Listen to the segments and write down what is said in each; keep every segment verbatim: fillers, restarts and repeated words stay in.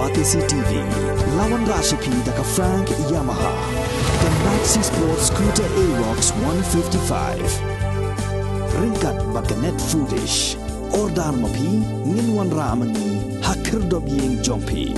R T C T V, la wanrah sha phi da ka Frank Yamaha, ka Maxi Sport Scooter Aerox one fifty-five. Ryngkat bad ka Net Foodish. Order ma phi, ngin wanrah ma ngi ha khyrdop ïing jong phi.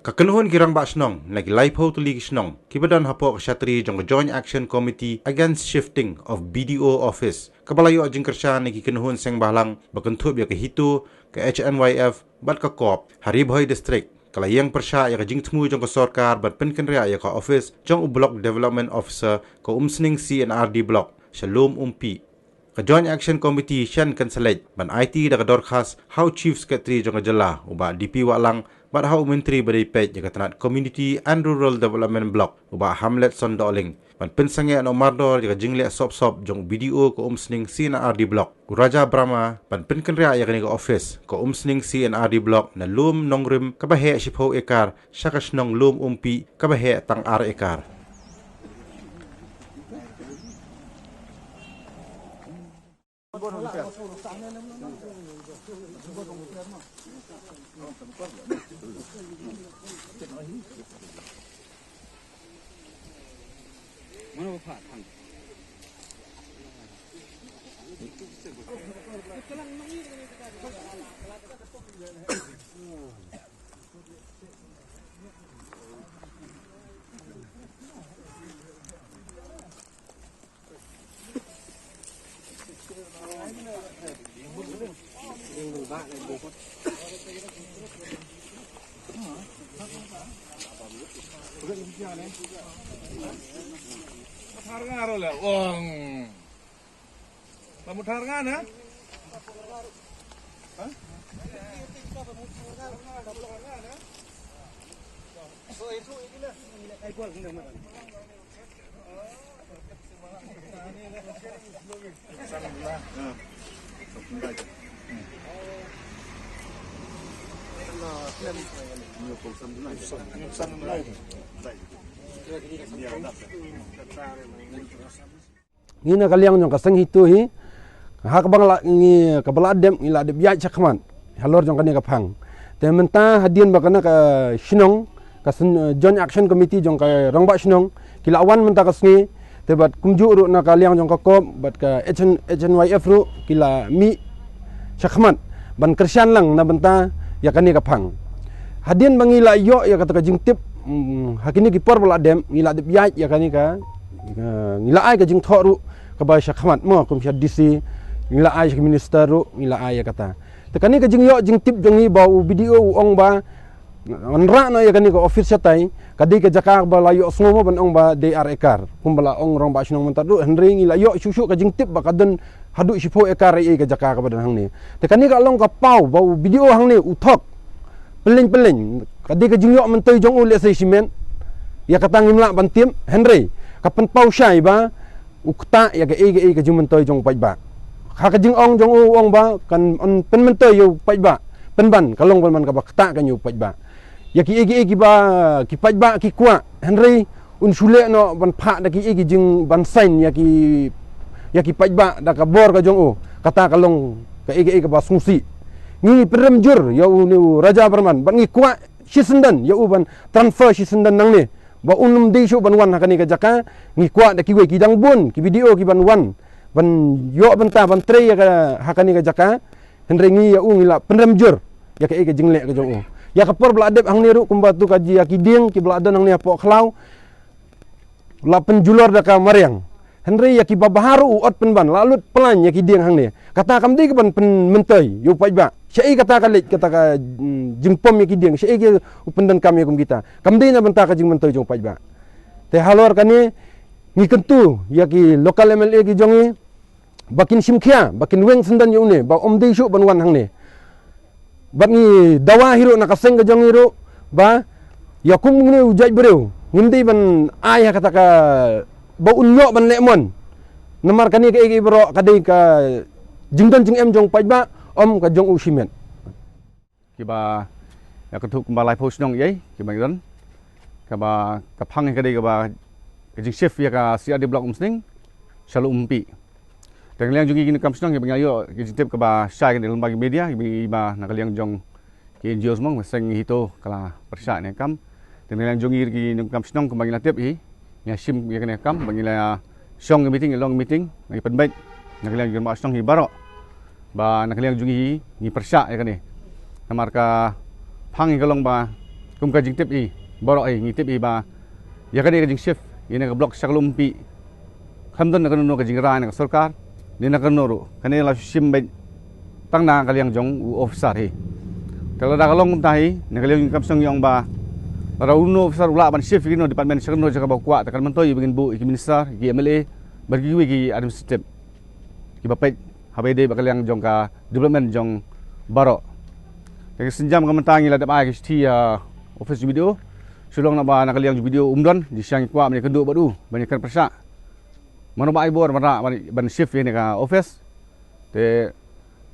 Ka kynhun ki rangbah shnong na ki laiphew tylli ki shnong kiba don hapoh ka shatri jong ka Joint Action Committee Against Shifting of B D O Office, kaba la ïoh jingkyrshan na ki kynhun seng bhalang ba kynthup ïa ka HITO, ka H N Y F bad ka COP ha Ri Bhoi District, ka la ïeng pyrshah ïa ka jingthmu jong ka sorkar ban pynkynriah ïa ka office jong u Block Development Officer ka Umsning C and R D Block sha Lum Umpi. Ka Joint Action Committee shen kan select ban aiti da ka dorkhas ha u Chief Secretary jong ka jylla, u Bah D P Wahlang, bad ha u Myntri ba dei peit ïa ka tnat Community and Rural Development Block, u Bah Hamletson Dohling, ban pynsangeh noh mardor ïa ka jingleh sop sop jong u B D O ka Umsning C and R D Block, u Raja Brahma, ban pynkynriah ïa kane ka office ka Umsning C and R D Block na Lum Nongrim kaba heh shiphew ekar sha ka shnong Lum Umpi kaba heh tang ar ekar. Ngi na ka liang jong ka seng HITO hi, ha kaba ngi la, ngi, kaba la dep, ngi la dep ïaid shakhmat halor jong kane ka phang. Te mynta hadien ba kane ka shnong, ka sn-, Joint Action Committee jong ka rangbah shnong ki la wan mynta ka sngi. Te bad kumjuh ruh na ka liang jong ka COP bad ka H N, H N Y F ruh ki la mih shakhmat ban kyrshan lang na bynta ïa kane ka phang. Hadien ba ngi la ïoh ïa kata ka jingtip, mm, ha kine ki por ba la dep, ngi la dep ïaid ïa kane ka, eh, ngi la ai ka jingthoh ruh kaba shakhmat mo, kum sha D C, ngi la ai sha ki minister ruh, ngi la ai ïa kata. Te kane ka jingïoh jingtip jong ngi ba u B D O u ong ba ngan rah noh ïa kane ka office shatai, ka dei ka jaka ba la ïohsngew mo ban ong ba dei ar ekar, kumba la ong rangbah shnong mynta ruh, hynrei ngi la ïoh shuh shuh ka jingtip ba ka don haduh shiphew ekar ei ei ka jaka kaba don hangne. Te kane ka long ka paw ba u B D O hangne u thok. Pyllein pyllein, ka dei ka jingïoh myntoi jong u lehse shimet, ïa kata ngim lah ban tip, hynrei ka pynpaw shai ba u ktah ïa kaei kaei ka jingmyntoi jong u paidbah. Ha ka jingong jong u, u ong ba kan, yn pynmyntoi ïa u paidbah, pynban ka long ban man kaba ktah kan ïa u paidbah. Ïa kiei kiei kiba ki paidbah ki kwah, hynrei un shu leh noh ban phah da kiei ki jing ban sign ïa ki, ïa ki paidbah da ka bor ka jong u, kata ka long kaei kaei kaba sngewsih. Ngi pynrem jur ïa une u Raja Barman, bad ngi kwah shisyndon ïa u ban transfer shisyndon nangne, ba un ym dei shuh ban wan ha kane ka jaka. Ngi kwah da kiwei ki dang bun ki B D O kiban wan ban ïoh bynta ban trei ïa ka ha kane ka jaka. Hynrei ngi ïa u ngi la pynrem jur ïa kaei ka jingleh ka jong u. Ïa ka por ba la dep hangne ruh kumba tu ka jia ki dieng kiba la don hangne hapoh khlaw, la pynjulor da ka mariang. Hynrei ïa kiba bha ruh u ot pynban, la lut plan ïa ki dieng hangne. Kata kam dei kaban pynmyntoi ïa u paidbah. Shaei kata ka leit kata ka, mm, jingpom ïa ki dieng, shaei ki u pyndonkam ïa kum kita. Kam dei na bynta ka jingmyntoi jong u paidbah. Te halor kane ngi kyntu ïa ki local M L A ki jong ngi ba kin shim khia, ba kin weng syndon ïa une, ba ym dei shuh ban wan hangne. Bad ngi dawa hi ruh na ka seng ka jong ngi ruh ba ïa kum une u jait briew ngim dei ban ai ha kata ka ba un ïoh ban leh mon. Namar kane kaei kaei baroh ka dei ka jingdon jingem jong u paidbah, ym ka jong u shimet. Kiba ïa ka thuh kumba laiphew shnong ei ei kiba ngi don. Kaba ka phang ka dei kaba ka jingshift ïa ka C R D Block Umsning sha Lum Umpi. Te na ka liang jong ngi ki kam shnong kiba ngi ïoh ki jingtip kaba shai kane lyngba ki media, kiba ngi ïoh na ka liang jong Ki N G Os mo, seng HITO ka la pyrshah ïa kane ka kam. Te na ka liang jong ngi ki nongkam shnong kumba ngi la tip hi, ngi la shim ïa kane ka kam, ba ngi la shong ka meeting, long meeting, ngi pynbeit na ka liang jong ki rangbah shnong hi baroh, ba na ka liang jong ngi hi ngi pyrshah ïa kane. Namar ka phang hi ka long ba kum ka jingtip hi baroh hi, ngi tip hi ba ïa kane ka jingshift ïa kane ka block sha ka Lumpih, khlem don na kano kano ka jingrai na ka sorkar ne na kano ruh, kane la shim beit tang na ka liang jong u officer hi. Te lada ka long kumta hi, na ka liang jong ngi kam shnong ngi ong ba lada uno u officer u lah ban shift ïa kino department sha kano jaka ba u kwah, te kan myntoi ba ngin buh ïa ki minister, ïa ki M L A bad kiwei ki administrative kiba peit ha ba ïadei bad ka liang jong ka development jong baroh. Te ka sienjam ka mynta ngi la dep ai ka shithi ïa office jong BDO. Shu long na ba na ka liang jong BDO um don, jingshisha ngi kwah ban ïakynduh bad u ban ïakren pyrshah mano ba ai bor ban rah ban, ban shift ïa kane ka office. Te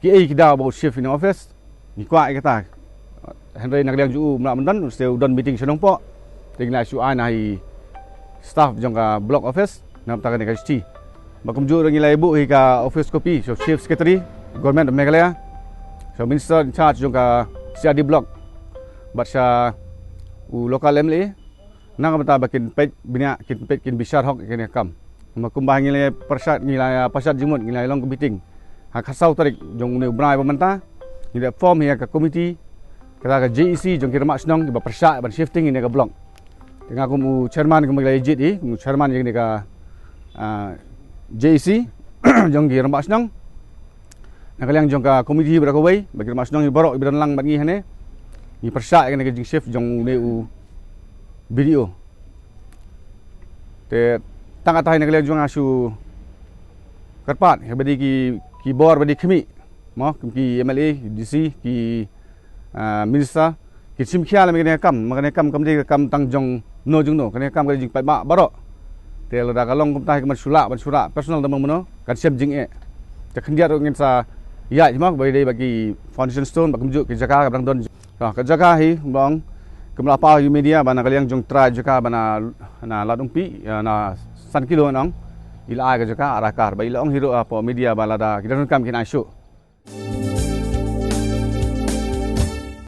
kiei ki daw ba u shift ïa kane ka office, ngi kwah ïa kata. Hynrei na ka liang jong u um lah ban don, u sdang u don meeting sha Nongpoh. Te ngi la shu ai na i staff jong ka block office na ka bynta kane ka shithi. Bad kumjuh ruh ngi la ïa buh ïa ka office copy sha u Chief Secretary Government of Meghalaya, sha u Minister in charge jong ka C R D block, bad sha u local M L A, na ka bynta ba kin peit bniah, kin peit, kin bishar hok ïa kane ka kam. Namar kumba ngi la pyrshah, ngi la pyrshah jingmut, ngi la long ka meeting ha ka khatsaw tarik jong une u bnai ba mynta. Ngi la form ïa ka committee, kata ka J E C jong ki rangbah shnong kiba pyrshah ban shifting ïa kane ka block. Te nga kum u chairman, kum ba ngi la ïa jied hi kum u chairman ïa kane ka, ah, J E C jong ki rangbah shnong. Na ka liang jong ka committee baroh kawei, bad ki rangbah shnong hi baroh kiba don lang bad ngi hangne, ngi pyrshah ïa kane ka jingshift jong une u BDO. Te tang katei na ka liang jong nga shu kyrpad ïa ba dei ki, ki bor ba dei khmih, mo, kum ki M L A, ki D C, ki, ah, minister, kin shim khia lem ïa kane ka kam. Ma kane ka kam kam dei ka kam tang jong no jong no, kane ka kam ka dei jingpaidbah baroh. Te lada ka long kumta hi, ka man shu lah ban shu rah personal da ma mano, kan shem jingeh. Te khyndiat ruh ngin sa ïaid, mo, ba ïadei bad ki foundation stone, bad kumjuh ki jaka kaba dang don. Ah, ka jaka hi, bong, kum la paw ïa u media ba na ka liang jong trai jaka ba na, na Lad Umpi, ïa, na san kilo nong, i la ai ka jaka ar akar, ba i la ong hi ruh hapoh media ba lada ki dang donkam kin ai shuh.